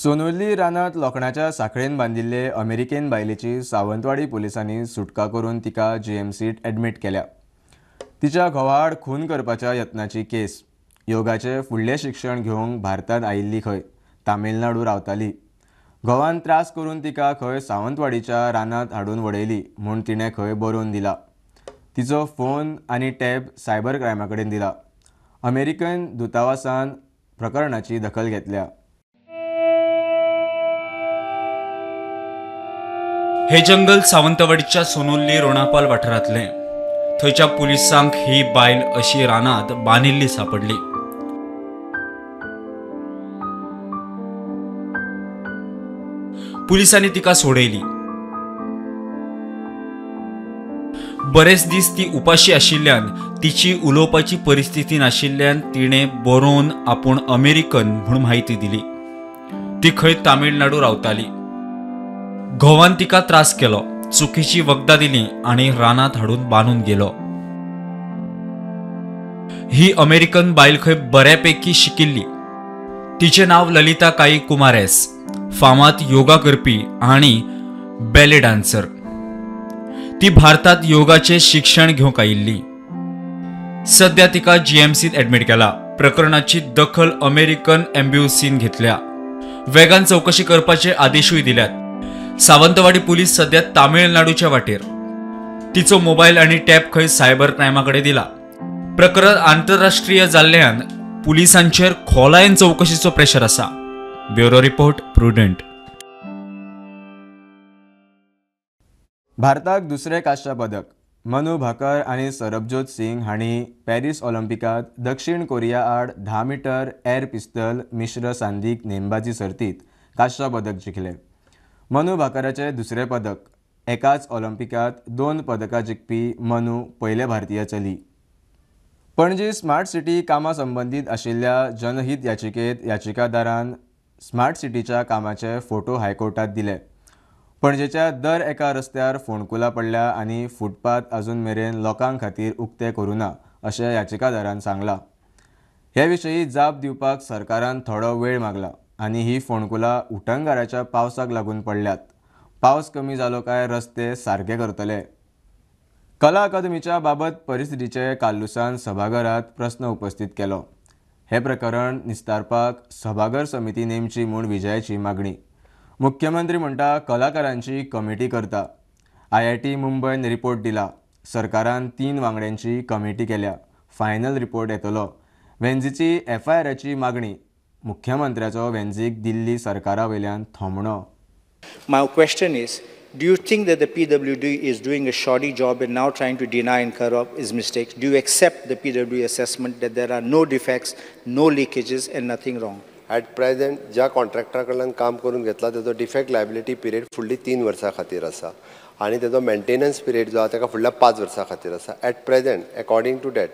सोनुर्ली रानात लोखणाच्या साखळेन बांदिल्ले अमेरिकेन बायलेची सावंतवाडी पुलिसांनी सुटका करून तिका जीएमसीत ॲडमीट केल्या. तिच्या घोवाआड खून करपाच्या यत्नाची केस. योगाचे फुडलें शिक्षण घेवंक भारतांत आयिल्ली खंय, तामिळनाडू रावताली. घोवान त्रास करून तिका खंय सावंतवाडीच्या रानांत हाडून वडयली म्हूण तिणें खंय बरोवन दिला. तिचो फोन आनी टॅब सायबर क्रायमा कडेन दिला. अमेरिकन दूतावासान प्रकरणाची दखल घेतल्या. हे जंगल सावंतवाडीच्या सोनुर्ली रोणापाल वाठारांतलें. थंयच्या पुलिसांक ही बायल अशी रानांत बांदिल्ली सापडली. पुलिसांनी तिका सोडयली. बरेच दीस ती उपाशी आशिल्ल्यान, तिची उलोवपाची परिस्थिती नाशिल्ल्यान तिणें बरोवन आपूण अमेरिकन म्हूण म्हायती दिली. ती खंय तामिळनाडू रावताली. घोवान तिका त्रास केलो, चुकीची वखदां दिली आनी रानांत हाडून बांदून गेलो. ही अमेरिकन बायल खंय बऱ्यापैकी शिकिल्ली. तिचें नांव ललिता काई कुमारेस. फामाद योगा करपी आनी बॅले डान्सर. ती भारतात योगाचे शिक्षण घेवंक आयिल्ली. सध्या तिका जीएमसीत ॲडमीट केला. प्रकरणाची दखल अमेरिकन एम्ब्युसीन घेतल्या. वेगान चवकशी करपाचे आदेशूय दिल्यात. सावंतवाडी पुलीस सध्या तामिळनाडूच्या वाटेर. तिचो मोबायल आनी टॅब खंय सायबर क्रायमा कडेन दिला. प्रकरण आंतरराष्ट्रीय जाल्ल्यान पुलिसांचेर खोलायेन चवकशीचो प्रेशर आसा. Bureau report, Prudent. भारताक दुसरें कांश्या पदक. मनु भाकर आनी सरबजोत सिंग हांणी पॅरीस ऑलिम्पिकांत दक्षिण कोरिया आड 10 मीटर एर पिस्तल मिश्र सांदीक नेमबाजी सर्तीत कांश्या पदक जिखलें. मनु भाकराचें दुसरें पदक. एकाच ऑलिम्पिकांत 2 पदकां जिखपी मनु पयले भारतीय चली. पणजी स्मार्ट सिटी कामां संबंदीत आशिल्ल्या जनहीत याचिकेंत याचिकादारान स्मार्ट सिटीच्या कामाचे फोटो हायकोर्टात दिले. पणजेच्या दर एका रस्त्यार फोंडकुलां पडल्या आनी फुटपाथ अजून मेरेन लोकां खातीर उक्ते करूं ना अशें याचिकादारान सांगलां. हे विशीं जाप दिवपाक सरकारान थोडो वेळ मागला आनी ही फोंडकुलां उटंगाराच्या पावसाक लागून पडल्यात. पावस कमी जालो काय रस्ते सारके करतले. कला अकादमीच्या बाबत परिस्थितीचे कार्लुसान सभाघरात प्रस्न उपस्थित केलो. हे प्रकरण निस्तारपाक सभाघर समिती नेमची म्हूण विजयाची मागणी. मुख्यमंत्री म्हणटा कलाकारांची कमिटी करता. IIT मुंबयन रिपोर्ट दिला. सरकारान 3 वांगड्यांची कमिटी केल्या. फायनल रिपोर्ट येतलो. वेंझीची एफआयआराची मागणी. मुख्यमंत्र्याचो वेंझीक दिल्ली सरकारा वयल्यान थोमणो. My question is, do you think that the PWD is doing a shoddy job and now trying to deny and cover up his mistakes? Do you accept the PWD assessment that there are no defects, no leakages and nothing wrong? At present, ज्या कॉन्ट्रॅक्टरा कडल्यान काम करून घेतला तेजो defect liability period फुडली 3 वर्सां खातीर आसा आनी तेजो मेंटेनन्स पिरियड जो आसा तेका फुडल्या 5 वर्सां खातीर आसा. At present, according to that,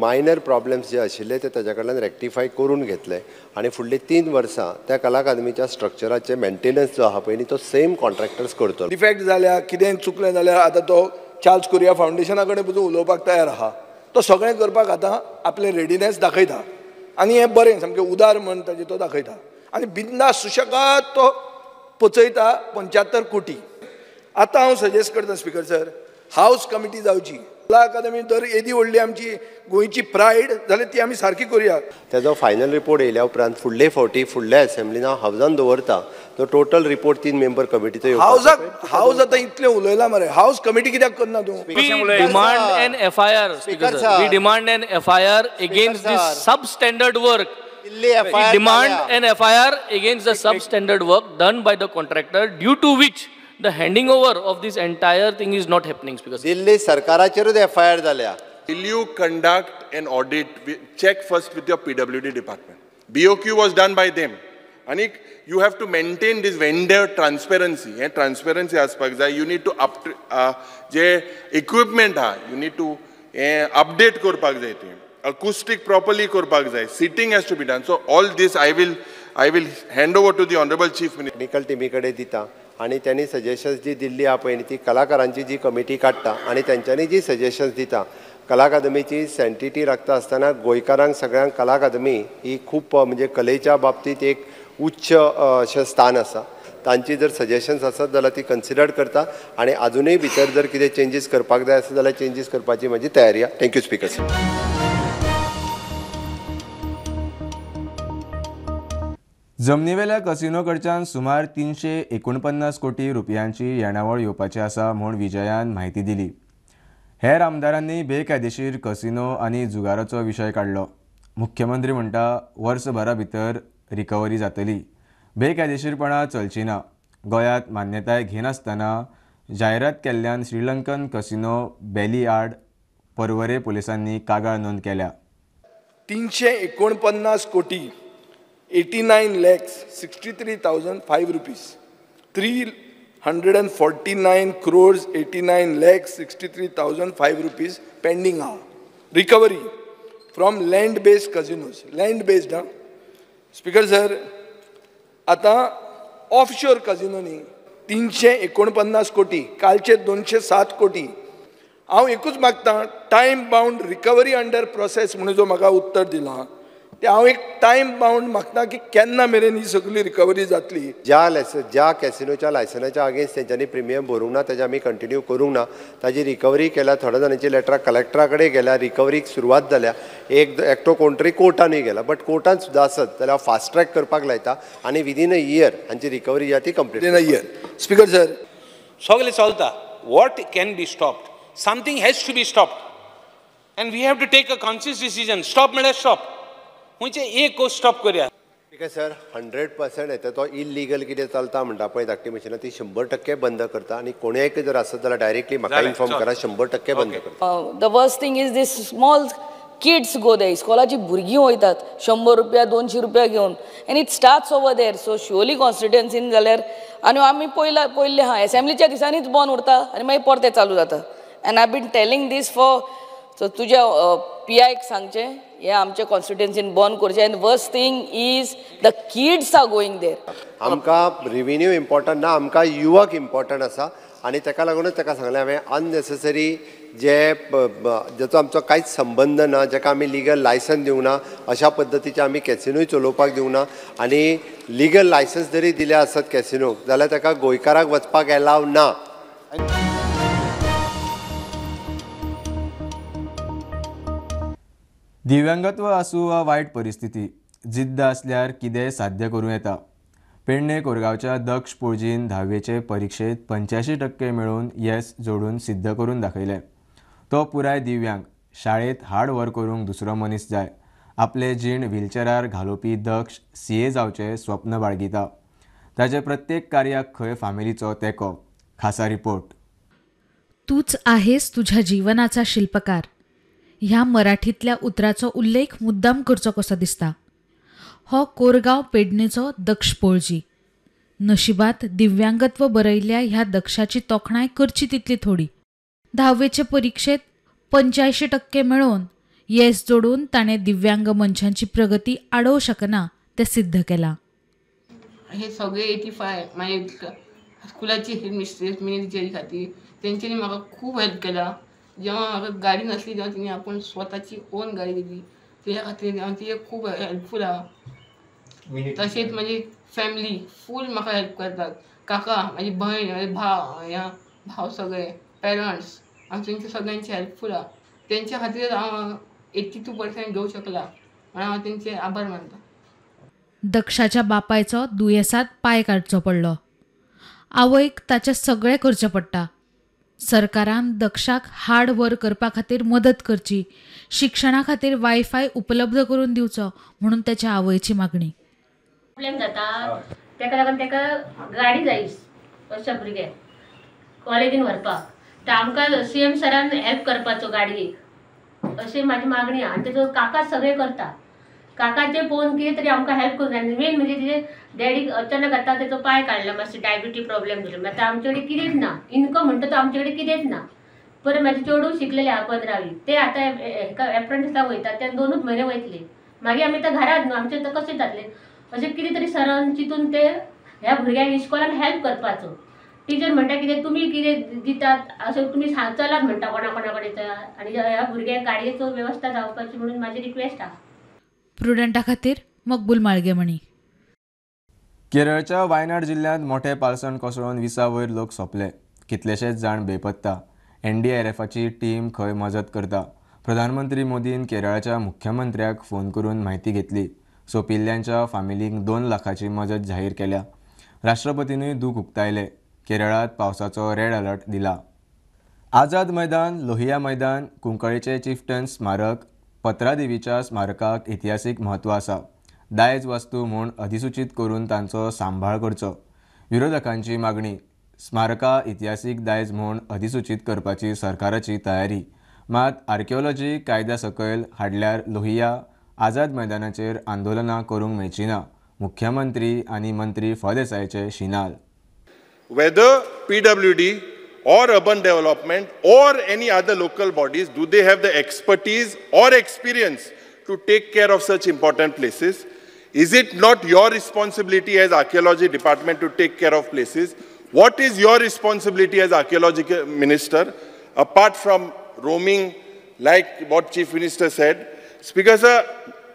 minor problems जे आशिल्ले ते ताज्या कडल्यान रेक्टिफाय करून घेतले आनी फुडली 3 वर्सां त्या कला अकादमीच्या स्ट्रक्चराचे मेंटेनन्स जो आहा पळय न्ही तो सेम कॉन्ट्रॅक्टर्स करतलो. डिफेक्ट जाल्या, कितें चुकलें जाल्यार आतां तो चार्ल्स कुरिया फावंडेशना कडेन पसून उलोवपाक तयार आहा. तो सगळें करपाक आतां आपलें रेडिनेस दाखयता आनी हें बरें सामकें उदार मन ताजें तो दाखयता आनी बिंदास सुशेगाद तो पचयता 75 कोटी. आतां हांव सजेस्ट करता स्पिकर सर, हावस कमिटी जावची. कला अकादमी तर येदी व्हडली आमची गोंयची प्रायड जाल्यार ती आमी सारकी करुया. तेजो फायनल रिपोर्ट येयल्या उपरांत फुडले फावटी फुडल्या एसेंब्लीन हांव हावजान दवरता तो टोटल रिपोर्ट 3 मेंबर कमिटीचो. हावजाक हावज आतां इतलें उलयलां मरे, हावज कमिटी कित्याक करना तूं? We demand an FIR, Speaker sir. We demand an FIR against this substandard work. We demand an FIR against the substandard work done by the contractor, due to which the handing over of this entire thing is not happening. Speaker sir. Delhi सरकाराचेरूच FIR जाल्या. Will you conduct an audit? Check first with your PWD department. BOQ was done by them. And you have to maintain this vendor transparency. Transparency आसपाक जाय. You need to up J equipment हा, you need to update करपाक जाय ते. Acoustic properly करपाक जाय. Seating has to be done. So all this I will hand over to the Honorable Chief Minister. Technical टीमी कडेन दिता आनी त्यांनी सजेशन्स जी दिल्ली आहा पळय न्ही ती कलाकारांची जी कमिटी काडटा आनी तेंच्यांनी जी सजेशन्स दिता. कला अकादमीची सँटिटी राखता आसतना गोंयकारांक सगळ्यांक कला अकादमी ही खूब म्हणजे कलेच्या बाबतींत एक उच्च अशें स्थान आसा. तांची जर सजेशन्स आसत जाल्यार ती कन्सिडर करता आनी आजुनूय भितर जर कितें चेंजीस करपाक जाय आसत जाल्यार चेंजीस करपाची म्हजी तयारी आसा. Thank you speaker sir. जमनीवेल्या कसिनो कडच्यान सुमार 349 कोटी रुपयांची येणावळ येवपाची आसा म्हूण विजयान म्हायती दिली. हेर आमदारांनी बेकायदेशीर कसिनो आनी जुगाराचो विशय काडलो. मुख्यमंत्री म्हणटा वर्सभरा भितर रिकव्हरी जातली, बेकायदेशीरपणां चलची ना. गोंयांत मान्यताय घेनासतना जायरात केल्ल्यान श्रीलंकन कसिनो बेली आड पर्वरे पुलिसांनी कागाळ नोंद केल्या. 349 कोटी 89,63,005 rupees, 349 crores 89,63,005 rupees pending आहा. Recovery from land based casinos, land based. हा स्पीकर सर, आतां ऑफशोर कजिनोनी 349 कोटी, कालचे 207 कोटी. हांव एकूच मागता, time bound recovery under process म्हणून जो म्हाका उत्तर दिलां ते हांव एक टायम बावंड मागता की केन्ना मेरेन ही सगळी रिकवरी जातली. ज्या कॅसिनोच्या लायसनाच्या अगेन्स्ट तेंच्यांनी प्रिमियम भरूंक ना, तेजे आमी कंटिन्यू करूंक ना, ताजी रिकवरी केल्या. थोड्या जाणांची लेटरां कलेक्टरा कडेन गेल्या, रिकवरीक सुरवात जाल्या. एकटो कोण तरी कोर्टानूय गेला, बट कोर्टान सुद्दां आसत जाल्यार हांव फास्ट ट्रॅक करपाक लायता आनी विदीन अ इयर हांची रिकवरी जी आसा ती complete. Within a year. Speaker sir, सगळें चलता. What can be stopped? Something has to be stopped and we have to take a conscious decision. Stop म्हळ्यार स्टॉप, खंयचे एक स्टॉप करया. स्पीकर सर, 100% येता तो इलिगल कितें चलता म्हणटा पळय धाकटी मशिनां, ती 100% बंद करता आनी कोणेक जर आसत जाल्यार डायरेक्टली म्हाका इन्फॉर्म करा, 100% बंद करता. The worst thing is this small kids go there. इस्कॉलाची भुरगीं वयतात 100 रुपया 200 रुपया घेवन, and it starts over there. So surely कॉन्स्टिट्युएन्सीन जाल्यार आनी आमी पयल्लें आहा एसेंब्लीच्या दिसांनीच बंद उरता आनी मागीर परतें चालू जाता. And I been telling this for so तुज्या पी आयक सांगचें हें आमच्या कॉन्स्टिट्युएन्सीन बंद करचें. And worst thing is the kids are going there. आमकां रिवेन्यू इम्पॉर्टंट ना, आमकां युवक इम्पॉर्टंट आसा आनी ताका लागूनच ताका सांगलें हांवें अननेसेसरी जे जाचो आमचो कांयच संबंद ना, जाका आमी लिगल लायसन्स दिवंक ना, अशा पद्दतीचे आमी कॅसिनोय चलोवपाक दिवंक ना. आनी लिगल लायसन्स जरी दिलें आसत कॅसिनोक जाल्यार ताका गोंयकाराक वचपाक एलाव ना. दिव्यांगत्व आसूं वा वायट परिस्थिती, जिद्द आसल्यार कितेंय साध्य करूं येता. पेडणे कोरगांवच्या दक्ष पोळजीन धावेचे परिक्षेत 85% मेळोवन येस जोडून सिद्ध करून दाखयलें. तो पुराय दिव्यांग, शाळेंत हार्ड वर्क करूंक दुसरो मनीस जाय. आपले जीण व्हीलचेरार घालोवपी दक्ष सीए जावचें स्वप्न बाळगिता. ताचे प्रत्येक कार्याक खंय फामिलीचो तेंको. खासा रिपोर्ट. तूच आहेस तुझ्या जीवनाचा शिल्पकार ह्या मराठींतल्या उतराचो उल्लेख मुद्दाम करचो कसो दिसता. हो कोरगांव पेडणेचो दक्ष पोळजी. नशिबात दिव्यांगत्व बरयल्ल्या ह्या दक्षाची तोखणाय करची तितली थोडी. धावेचे परिक्षेत 85% मेळोवन येस जोडून ताणें दिव्यांग मनशांची प्रगती आडोवंक शकना तें सिद्ध केलां. हे सगळे 85 माझे स्कुलाची मिस्ट्रेस मिनी टिचरी खातीर तेंच्यांनी म्हाका खूब हेल्प केला. जेव्हा म्हाका गाडी नासली तेव्हा तिने आपूण स्वताची ओन गाडी दिली, तेज्या खातीर हांव तिजे खूब हेल्पफूल आहा. तशेंच म्हाजी फॅमिली फूल म्हाका हेल्प करतात. काका, म्हाजी भयण, म्हाजे भाव, ह्या भाव सगळे पेरंट्स हांव तेंच्या सगळ्यांचे हेल्पफूल आहा. तेंच्या खातीर हांव 82% घेवंक शकला म्हणून हांव तेंचे आभार मानता. दक्षाच्या बापायचो दुयेंसात पांय काडचो पडलो. आवयक ताचें सगळें करचें पडटा. सरकारान दक्षाक हार्ड वर्क करपा खातीर मदत करची, शिक्षणा खातीर वायफाय उपलब्ध करून दिवचो म्हणून त्याच्या आवयची मागणी. प्रॉब्लेम जाता तेका लागून तेका गाडी जाय अशा भुरग्याक कॉलेजीन व्हरपाक, तर आमकां सी एम सरान हेल्प करपाचो गाडयेक अशी म्हाजी मागणी आहा. आनी तेजो काका सगळें करता, काकाचे पळोवन कितें तरी आमकां हेल्प करूंक जाय. मेन म्हणजे तेजे डॅडीक अचानक आतां तेजो पांय काडला, मातसो डायबिटी प्रॉब्लेम जालो. आतां आमचे कडेन कितेंच ना, इनकम म्हणटा तो आमचे कडेन कितेंच ना. परत म्हाजे चेडूं शिकलेलें आहा 15वी, ते आतां एप्रेंटिसाक वयता, ते 2 म्हयने वयतले, मागीर आमी आतां घरांत न्हू, आमचें आतां कशें जातलें? अशें कितें तरी सरान चिंतून ते ह्या भुरग्यांक इस्कॉलान हेल्प करपाचो. टिचर म्हणटा कितें तुमी कितें दितात अशें तुमी चलात म्हणटा कोणा कोणा कडेन, आनी ह्या भुरग्यांक गाडयेचो वेवस्था जावपाची म्हणून म्हाजी रिक्वेस्ट आहा. प्रुडंटा खातीर मकबूल माळगेमणी. केरळच्या वायनाड जिल्ल्यांत मोठे पालसण कोसळून 20 वयर लोक सोंपले. कितलेशेच जाण बेपत्ता. एनडीआरएफाची टीम खंय मजत करता. प्रधानमंत्री मोदीन केरळाच्या मुख्यमंत्र्याक फोन करून म्हायती घेतली. सोंपिल्ल्यांच्या फामिलींक 2 लाखाची मजत जाहीर केल्या. राष्ट्रपतीनूय दूख उक्तायले. केरळांत पावसाचो रेड अलर्ट दिला. आझाद मैदान, लोहिया मैदान, कुंकळेचे चिफ्टन स्मारक, पत्रादेवीच्या स्मारकाक इतिहासीक म्हत्व आसा. दायज वस्तू म्हूण अधिसूचीत करून तांचो सांबाळ करचो. विरोधकांची मागणी. स्मारकां इतिहासीक दायज म्हूण अधिसूचीत करपाची सरकाराची तयारी. मात आर्किओलॉजी कायद्या सकयल हाडल्यार लोहिया, आझाद मैदानाचेर आंदोलनां करूंक मेळची ना. मुख्यमंत्री आनी मंत्री फळदेसायाचे शिनाल. Whether PWD or urban development or any other local bodies, do they have the expertise or experience to take care of such important places? Is it not your responsibility as archaeology department to take care of places? What is your responsibility as archaeology minister, apart from roaming like what Chief Minister said? Speaker sir,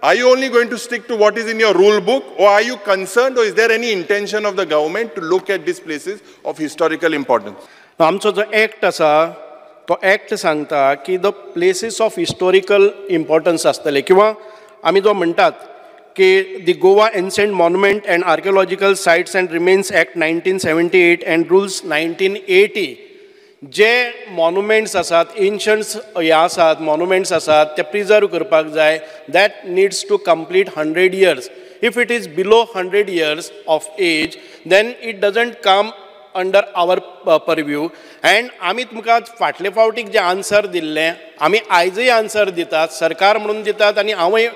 are you only going to stick to what is in your rule book, or are you concerned, or is there any intention of the government to look at these places of historical importance? आमचो जो act आसा तो act सांगता की the places of historical importance आसतले, किंवा आमी जो म्हणटात की the Goa ancient monument and archaeological sites and remains act 1978 and rules 1980, J monuments आसात, एन्शंट्स हे आसात, मॉन्युमेंट्स आसात, ते प्रिजर्व करपाक जाय. That needs to complete 100 years. If it is below 100 years of age then it doesn't come under our purview. And आमी तुमकां फाटले फावटीक जे आन्सर दिल्लें आमी आयजय आन्सर दितात, सरकार म्हणून दितात आनी हांवूय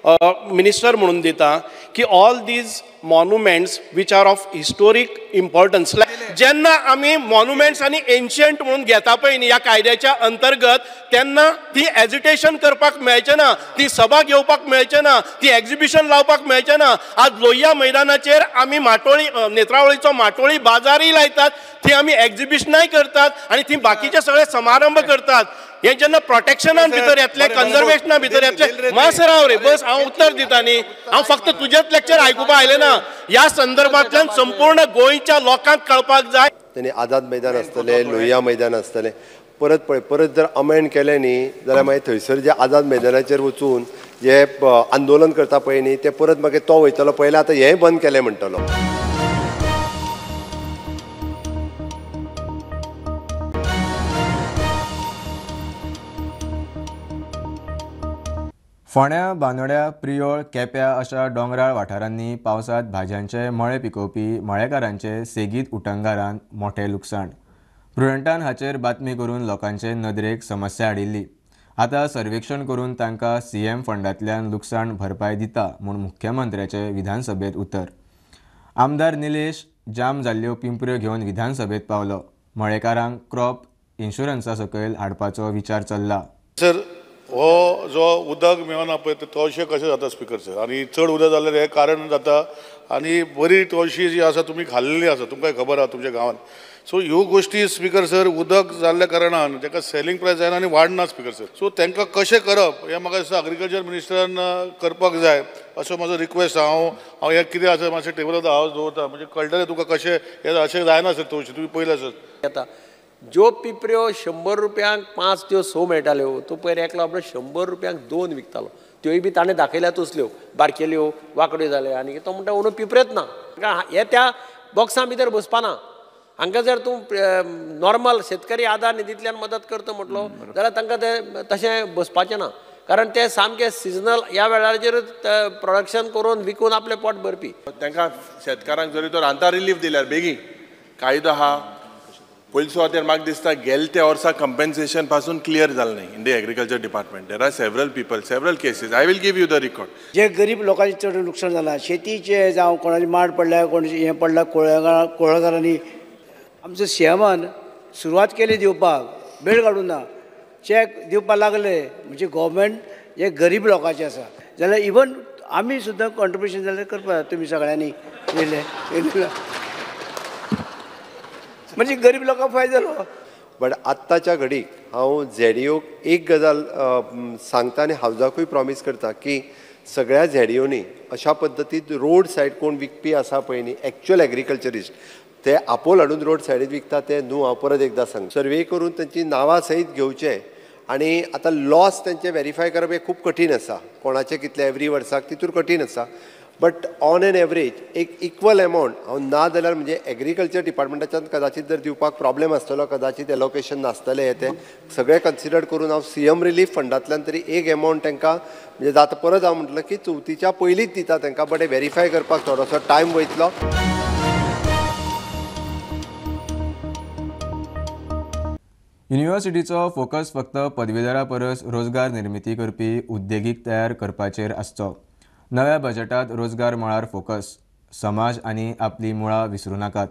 मिनिस्टर म्हणून दिता की all these monuments which are of historic importance. जेन्ना आमी मॉन्युमेंट्स आनी एन्शियंट म्हणून घेता पळय न्ही ह्या कायद्याच्या अंतर्गत, तेन्ना ती एजिटेशन करपाक मेळचें ना, ती सभा घेवपाक मेळचें ना, ती एक्झिबिशन लावपाक मेळचें ना. आज लोहिया मैदानाचेर आमी माटोळी, नेत्रावळीचो माटोळी बाजारूय लायतात, ती आमी एक्झिबिशनाय करतात आनी ती बाकीचे सगळे समारंभ करतात. हे जेन्ना प्रोटेक्शनान भितर येतले, कन्जर्वेशना भितर येतले, मातसो राव रे बस, हांव उत्तर दिता न्ही, हांव फक्त तुजेच लेक्चर आयकुपा आयलें ना. ह्या संदर्भांतल्यान संपूर्ण गोंयच्या लोकांक कळपाक जाय. तेणी आझाद मैदान आसतलें, लोहिया मैदान आसतलें, परत पळय परत जर अमेंड केलें न्ही जाल्यार मागीर थंयसर जे आझाद मैदानाचेर वचून जे आंदोलन करता पळय न्ही ते परत मागीर तो वयतलो पयलें आतां हेंय बंद केलें म्हणटलो. फोंड्या, बांदोड्या, प्रियोळ, केप्या अशा दोंगराळ वाठारांनी पावसांत भाजयांचे मळे पिकोवपी मळेकारांचे सेगीत उटंगारान मोठें लुकसाण. प्रुडंटान हाचेर बातमी करून लोकांचे नदरेक समस्या हाडिल्ली. आतां सर्वेक्षण करून तांकां सीएम फंडांतल्यान लुकसाण भरपाय दिता म्हूण मुख्यमंत्र्याचे विधानसभेंत उतर. आमदार निलेश जाम जाल्ल्यो पिंपऱ्यो घेवन विधानसभेंत पावलो. मळेकारांक क्रॉप इन्शुरन्सा सकयल हाडपाचो विचार चल्ला. सर, हो जो उदक मेळना पळय ते तवशे कशें जाता स्पिकर सर, आनी चड उदक जाल्यार हें कारण जाता. आनी बरी तवशी जी आसा तुमी खाल्लेली आसा, तुमकां खबर आसा तुमच्या गांवांत. सो ह्यो गोश्टी स्पिकर सर उदक जाल्ल्या कारणान ताका सेलिंग प्रायस जायना आनी वाडना स्पिकर सर. सो तांकां कशें करप हें म्हाका दिसता एग्रीकल्चर मिनिस्टरान करपाक जाय असो म्हजो रिक्वेस्ट. हांव हें कितें आसा मातशें टेबलार हांव दवरता, म्हणजे कळटलें तुका कशें हें अशें जायना सर. तवशी तुमी पयलें सर येता ज्यो पिपऱ्यो 100 रुपयांक 5 त्यो 6 मेळटाल्यो, तूं पयर एकलो आपलो 100 रुपयांक 2 विकतालो, त्योय बी ताणें दाखयल्या तसल्यो बारकेल्यो वांकड्यो जाल्यो. आनी तो म्हणटा अंदू पिपरेच ना, हे त्या बॉक्सां भितर बसपाना. हांकां जर तूं नॉर्मल शेतकरी आदार निधींतल्यान मदत करता म्हटलो जाल्यार तांकां तें तशें बसपाचें ना, कारण ते सामके सिजनल ह्या वेळाचेरूच प्रोडक्शन करून विकून आपलें पोट भरपी. तांकां शेतकारांक जरी तर आतां रिलीफ दिल्यार बेगीन कायदो आहा. पयले सुवातेर म्हाका दिसता गेले त्या वर्सा कंपेन्सेशन पासून क्लियर जालें न्ही in the agriculture department. There are several people, several cases. I will give you the record. जे गरीब लोकांचें चड लुकसाण जालां, शेतीचें जावं कोणाचें माड पडल्या, कोणाचें हें पडलां, कुळागरांनी आमचो सीएमान सुरवात केली दिवपाक, वेळ काडूं ना, चॅक दिवपाक लागले. म्हणजे गव्हर्मेंट हे गरीब लोकांचें आसा जाल्यार इवन आमी सुद्दां कॉन्ट्रिब्युशन जाल्यार करपाक तुमी सगळ्यांनी येयले म्हणजे गरीब लोकांक फायदो जालो. बट आत्ताच्या घडीक हांव झेडीओक एक गजाल सांगता आनी हावजाकूय प्रॉमीस करता की सगळ्या झेडयोनी अशा पद्दतीन रोड सायड कोण विकपी आसा पळय न्ही, एक्च्युअल एग्रीकल्चरिस्ट ते आपोल हाडून रोड सायडीन विकता ते न्हू. हांव परत एकदां सांग, सर्वे करून तांची नांवां सयत घेवचे आनी आतां लॉस तेंचे वेरीफाय करप हें खूब कठीण आसा, कोणाचे कितले एवरी वर्साक तितूर कठीण आसा. बट ऑन एन एवरेज एक इक्वल एमावंट हांव ना जाल्यार म्हणजे एग्रीकल्चर डिपार्टमेंटाच्यान कदाचित जर दिवपाक प्रॉब्लेम आसतलो, कदाचित एलोकेशन नासतलें, हें तें सगळें कन्सिडर करून हांव सीएम रिलीफ फंडांतल्यान तरी एक एमावंट तांकां म्हणजे जाता. परत हांव म्हटलं की चवथीच्या पयलींच दिता तांकां, बट हें वेरीफाय करपाक थोडोसो टायम वयतलो. युनिव्हर्सिटीचो फोकस फक्त पदवीधरा परस रोजगार निर्मिती करपी उद्देगीक तयार करपाचेर आसचो. नव्या बजेटात रोजगार मळार फोकस, समाज आनी आपली मुळां विसरूं नाकात.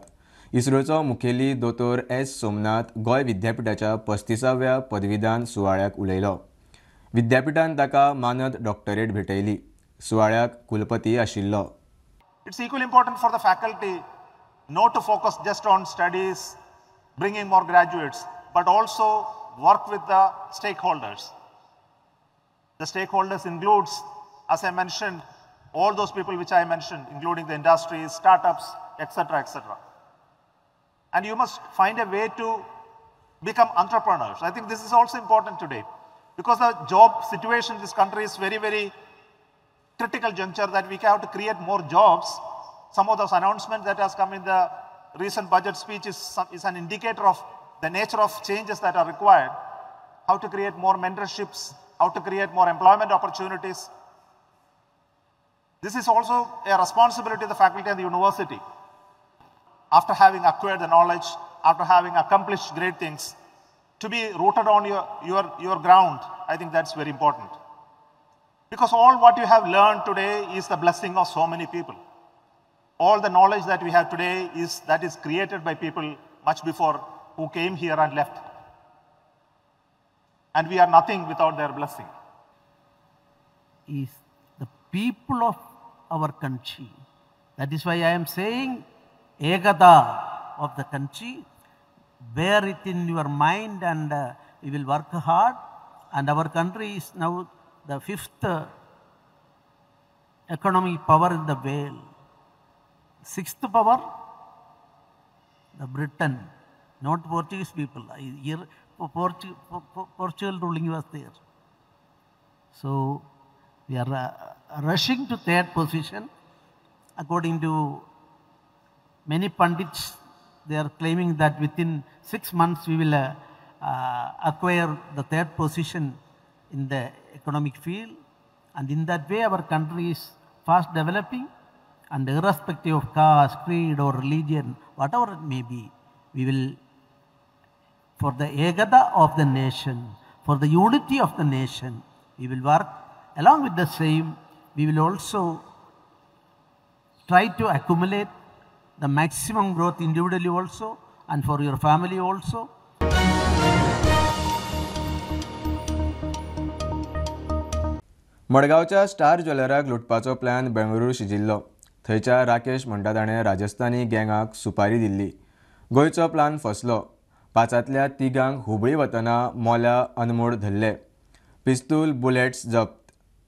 इस्रोचो मुखेली दोतोर एस सोमनाथ गोंय विद्यापीठाच्या 35व्या पदवीदान सुवाळ्याक उलयलो. विद्यापीठान ताका मानद डॉक्टरेट भेटयली. सुवाळ्याक कुलपती आशिल्लो. It's equally important for the faculty not to focus just on studies, bringing more graduates, but also work with the stakeholders. The stakeholders includes, as I mentioned, all those people which I mentioned, including the industries, startups, etc., etc. And you must find a way to become entrepreneurs. I think this is also important today, because the job situation in this country is very, very critical juncture that we have to create more jobs. Some of those announcements that has come in the recent budget speech is an indicator of the nature of changes that are required, how to create more mentorships, how to create more employment opportunities. This is also a responsibility of the faculty and the university. After having acquired the knowledge, after having accomplished great things, to be rooted on your ground, I think that's very important. Because all what you have learned today is the blessing of so many people. All the knowledge that we have today is created by people much before who came here and left. And we are nothing without their blessing. Is the people of our country. That is why I am saying Ekata of the country, bear it in your mind and we will work hard. And our country is now the 5th economic power in the world. 6th power, the Britain, not Portuguese people. Here, Portugal ruling was there. So we are rushing to 3rd position. According to many pundits, they are claiming that within 6 months we will acquire the 3rd position in the economic field. And in that way our country is fast developing, and irrespective of caste, creed or religion, whatever it may be, we will, for the Ekata of the nation, for the unity of the nation, we will work. Along with the same, we will also try to accumulate the maximum growth individually also and for your family also. मडगांवच्या star ज्वेलराक लुटपाचो plan Bengaluru शिजिल्लो. थंयच्या राकेश म्हणटा ताणें राजस्थानी गँगाक सुपारी दिल्ली. गोंयचो plan फसलो. 5ांतल्या 3 हुबळी वतना मोल्या अनमोड धरले. पिस्तूल बुलेट्स जप्त.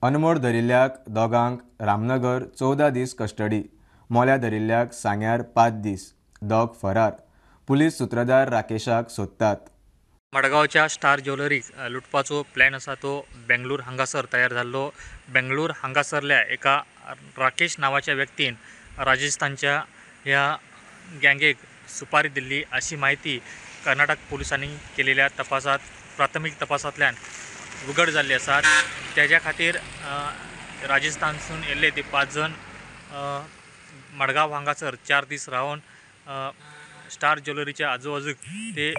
अनमोड धरिल्ल्याक 2 रामनगर 14 दीस कस्टडी. मोल्या धरिल्ल्याक सांग्यार 5 दीस. 2 फरार. पुलीस सुत्रधार राकेशाक सोदतात. मडगांवच्या स्टार ज्वेलरीक लुटपाचो प्लॅन आसा तो बेंगलूर हांगासर तयार जाल्लो. बेंगलूर हांगासरल्या एका राकेश नांवाच्या व्यक्तीन राजस्थानच्या ह्या गँगेक सुपारी दिल्ली अशी म्हायती कर्नाटक पुलिसांनी केलेल्या तपासात प्राथमीक तपासांतल्यान उघड जाल्ली आसा. तेज्या खातीर राजस्थानसून येयल्ले ते 5 जण मडगांव हांगासर 4 दीस रावन स्टार ज्वेलरीच्या आजूबाजूक ते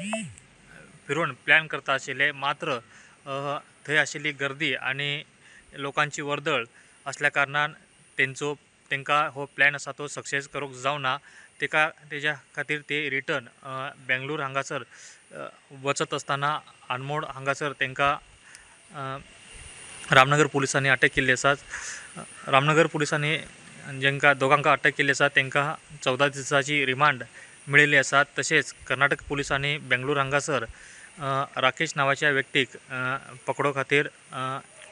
फिरून प्लॅन करता आशिल्ले. मात्र थंय आशिल्ली गर्दी आनी लोकांची वर्दळ असल्या कारणान तेंचो तांकां हो प्लॅन आसा तो सक्सेस करूंक जावना. तेका तेज्या खातीर ते रिटर्न बेंगलूर हांगासर वचत आसतना आनमोड हांगासर तांकां रामनगर पुलिसांनी अटक केल्ली आसा. रामनगर पुलिसांनी जेंका दोगांक अटक केल्ली आसा तांकां 14 दिसाची रिमांड मेळिल्ली आसा. तशेंच कर्नाटक पुलिसांनी बेंगलूर हांगासर राकेश नांवाच्या व्यक्तीक पकडो खातीर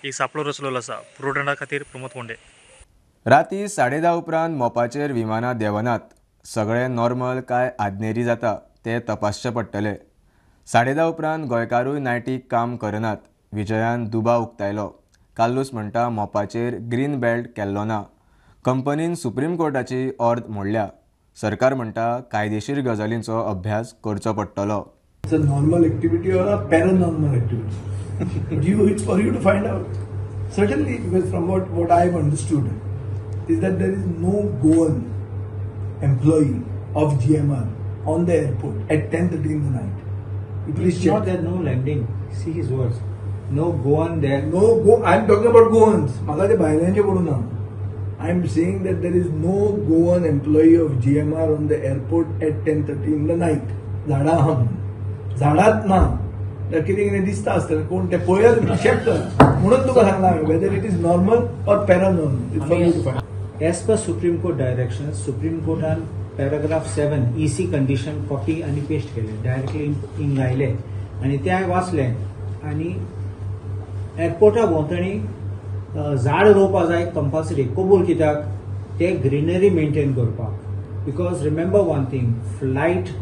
एक सापळो रचलेलो आसा. प्रुडंटा खातीर प्रमोद कोंडे. राती 10:30 उपरांत मोपाचेर विमानां देंवनात. सगळें नॉर्मल काय आदनेरी जाता तें तपासचें पडटलें. 10:30 उपरांत गोंयकारूय नायटीक काम करनात. विजयान दुबाव उक्तायलो. कार्लूस म्हणटा मोपाचेर ग्रीन बेल्ट केल्लो ना. कंपनीन सुप्रीम कोर्टाची ऑर्द मोडल्या. सरकार म्हणटा कायदेशीर गजालींचो अभ्यास करचो पडटलो. It's a normal activity or a paranormal activity. It's for you to find out. Certainly, because from what I have understood is that there is no Goan employee of GMR on the airport at 10:30 in the night. You please check. Not there, no landing. See his words. No Goan there. No Go. I am talking about Goans. Maka te bhaylयांचे पडूं ना. I am saying that there is no Goan employee of GMR on the airport at 10:30 in the night. झाडां आहा म्हणून. झाडांत ना. कितें कितें दिसता आसतलें कोण ते पळयात चॅक कर म्हणून तुका सांगला whether it is normal or paranormal. It's for you to find. As per Supreme Court direction, Supreme कोर्टान paragraph 7 EC condition copy आनी पेस्ट केले, डायरेक्टली इंगायले आनी ते हांवें वाचलें. आनी एअरपोर्टा भोंवतणी झाड रोवपा जाय कंपल्सरी. कबूल कित्याक ते ग्रिनरी मेंटेन करपाक. Because remember one thing, flight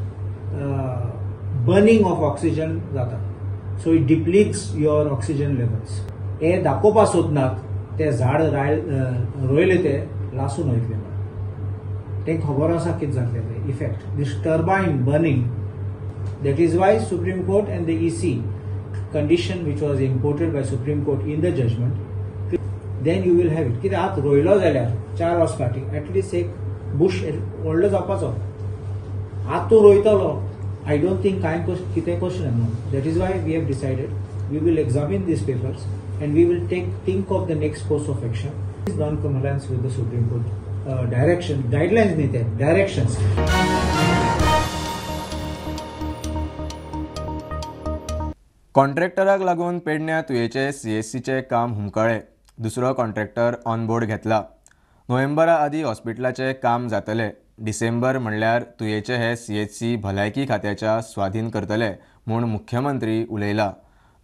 burning of oxygen जाता, so it depletes your oxygen levels. हे दाखोवपा सोदनात ते झाड रोयले ते लासून वयतले म्हणून. तें खबर आसा कितें जातलें तें effect, this turbine burning. That is why Supreme Court and the EC condition which was imported by Supreme Court in the judgment, then you will have it. कित्याक आतां रोयलो जाल्यार 4 वर्स फाटीं एटलिस्ट एक बुश व्हडलो जावपाचो. आतां तूं रोयतलो, I don't think कांय कितें क्वेश्चन येना. That is why we have decided we will examine these papers and we will think of the next course of action. Is non compliance with the Supreme Court direction, guidelines न्ही ते directions. कॉन्ट्रॅक्टराक लागून पेडण्या तुयेचे सीएससीचें काम हुमकळ्ळें. दुसरो contractor on board घेतला. नोव्हेंबरा आदीं हॉस्पिटलाचें काम जातलें. डिसेंबर म्हणल्यार तुयेचे हे सीएचसी भलायकी खात्याच्या स्वाधीन करतले म्हूण मुख्यमंत्री उलयला.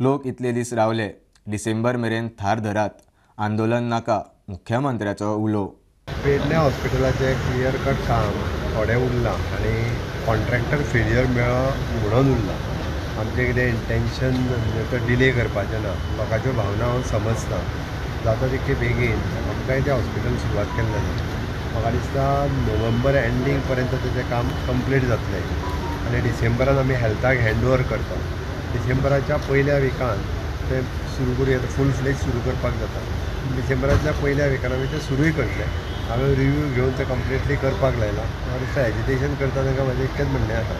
लोक इतले दीस रावले, डिसेंबर मेरेन थार धरात, आंदोलन नाका, मुख्यमंत्र्याचो उलो. पेडण्या हॉस्पिटलाचें क्लियर कट काम थोडें उरलां आनी कॉन्ट्रॅक्टर फेलियर मेळ्ळो म्हणून उरलां. आमचें कितें इंटेन्शन तो डिले करपाचें ना. लोकांच्यो भावना हांव समजता. जाता तितके बेगीन आमकांय तें हॉस्पिटल सुरवात केल्लें जाता. म्हाका दिसता नोव्हेंबर एंडींग पर्यंत तेजें काम कंप्लीट जातलें आनी डिसेंबरान आमी हेल्थाक हँड ओवर करता. डिसेंबराच्या पयल्या विकान तें सुरू करूं येता, फूल फ्लेज सुरू करपाक जाता. डिसेंबराच्या पयल्या विकान आमी तें सुरूय करतले. हांवें रिव्यू घेवन तें कंप्लिटली करपाक लायलां. म्हाका दिसता एजिटेशन करता तांकां म्हाजें इतकेंच म्हणणें आसा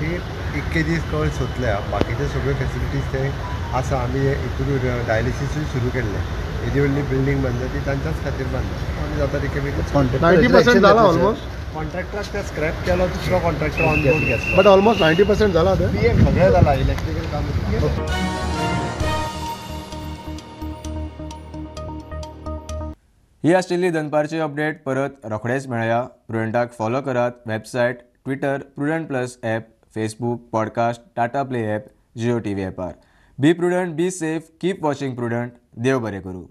की इतके दीस कळ सोदल्या, बाकीचे सगळ्यो फेसिलिटीज ते आसा. आमी हितून डायलिसीसूय सुरू केल्लें. येदी व्हडली बिल्डींग बांदल्या ती तांच्याच खातीर बांदल्या. आमी जाता तितके बेगीन 90% जाला ऑलमोस्ट. कॉन्ट्रॅक्टराक ते स्क्रॅप केलो, दुसरो कॉन्ट्रॅक्टर ऑन बोर्ड घेतलो. बट ऑलमोस्ट 90% जाला तें सगळें जाला, इलेक्ट्रिकल काम. ही आशिल्ली दनपारची अपडेट. परत रोखडेच मेळया. प्रुडंटाक फॉलो करात. Website, Twitter, Prudent plus app, Facebook, podcast, Tata Play app, Jio TV ॲपार. Be prudent, be safe, keep watching Prudent. देव बरें करूं.